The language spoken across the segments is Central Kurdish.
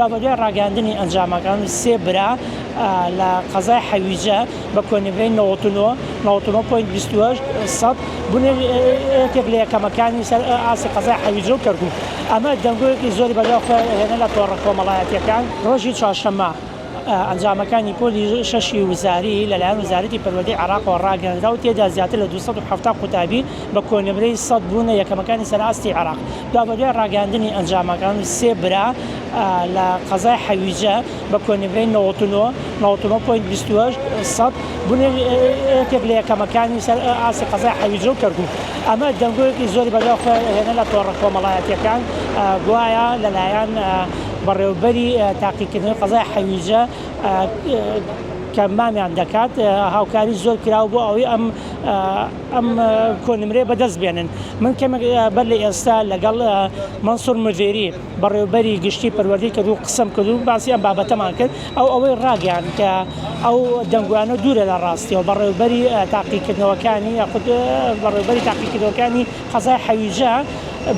دوابەدوای ڕاگەیاندنی ئەنجامەکان سێ برا لە قەزای حەویجە بە کۆنمرەی 99 99.28 سەد بوونە یەکێک لە یەکەمەکانی سەر ئاستی قەزای حەویجە و کەرکوک. ئەمە دەنگۆیەکی زۆری بەدوای خۆی هێنا لە تۆڕە کۆمەڵایەتییەکان. ڕۆژی چوارشەممە ئەنجامەکانی پۆلی شەشی وزاری لەلایەن وەزارەتی پەروەردەی عێراقەوە ڕاگەیەنرا و تێدا زیاتر لە 270 قوتابی بە کۆنمرەی سەد بوونە یەکەمەکانی سەر ئاستی عێراق. دوابەدوای ڕاگەیاندنی ئەنجامەکان سێ برا لە قەزای حەویجە بە کۆنمرەی 99 99.28 سەد بوونە یەکێک لە یەکەمەکانی سەر ئاستی قەزای حەویجە و کەرکوک. ئەمە دەنگۆیەکی زۆری بەدوای خۆی هێنا لە تۆڕە کۆمەڵایەتییەکان گوایە لەلایەن بەڕێوەبەری تاقیکردنەوەی قەزای حەویجە کە مامیان دەکات هاوکاری زۆر کراوە بۆ ئەوەی ئەم ئەم کۆنمرەیە بەدەست بێنن. من کەمێک بەر لە ئێستا لەگەڵ مەنسوور مدێری بەڕێوەبەری گشتی پەروەردەی کەرکوک قسەم کرد و باسی ئەم بابەتەمان کرد. ئەو ئەوەی ڕاگەیاند کە ئەو دەنگۆیانە دوورە لە ڕاستیەوە بەڕێوەبەری تاقیکردنەوەکانی یاخود بەڕێوەبەری تاقیکردنەوەکانی قەزای حەویجە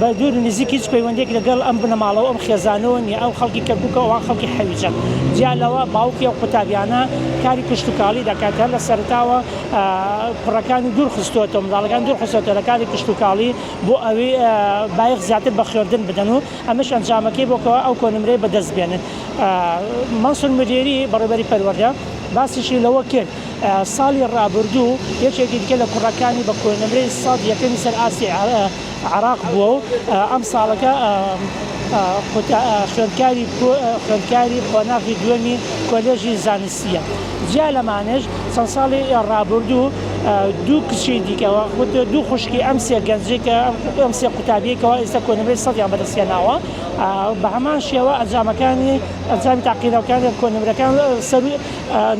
بە دوور و نزیک هیچ پەیوەندیەک لەگەڵ ئەم بنەماڵە و ئەم خێزانەوە نیە، ئەو خەڵکی کەرکوکە و ئەوان خەڵکی حەویجەن. جیا لەوە باوکی ئەو قوتابیانە کاری کشتوکاڵی دەکات، هەر لە سەرەتاوە کوڕەکانی دوور خستووەتەوە، منداڵەکانی دوور خستووەتەوە لە کاری کشتوکاڵی بۆ ئەوەی بایەخ زیاتر بە خوێندن بدەن و ئەمەش ئەنجامەکەی بۆ کەوا ئەو کۆنمرەی بەدەست بێنن. مەنسور مدێری بەڕێوەبەری پەروەردە باسیشی لەوە کرد، ساڵی ڕابردوو یەکێکی دیکە لە کوڕەکانی بە کۆنمرەی سەد یەکەمی سەر ئاستی عێراق بووە و ئەمساڵەکە خوێندکاری خوێندکاری قۆناغی دووەمی کۆلێژی زانستییە. جیا لەمانەش چەند ساڵی ڕابردوو دوو کچی دیکە خود دوو خوشکی ئەم سێ گەنجەی کە ئەم سێ قوتابیەی کەوا ئێستا کۆنمرەی سەدیان بەدەستهێناوە بە هەمان شێوە ئەنجامەکانی ئەنجامی تاقیکردنەوەکانی کۆنمرەکان سەرووی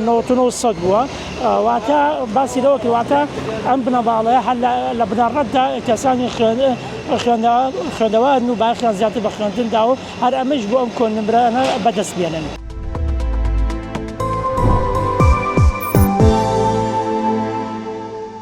99 سەد بووە واتە باسی لەوە کرد واتە ئەم بنەماڵەیە هەر لە بنەڕەتدا کەسانی خوێندەوارن و بایەخیان زیاتر بە خوێندن داوە و هەر ئەمەیش بۆ ئەم کۆنمرانە بەدەست بێنن.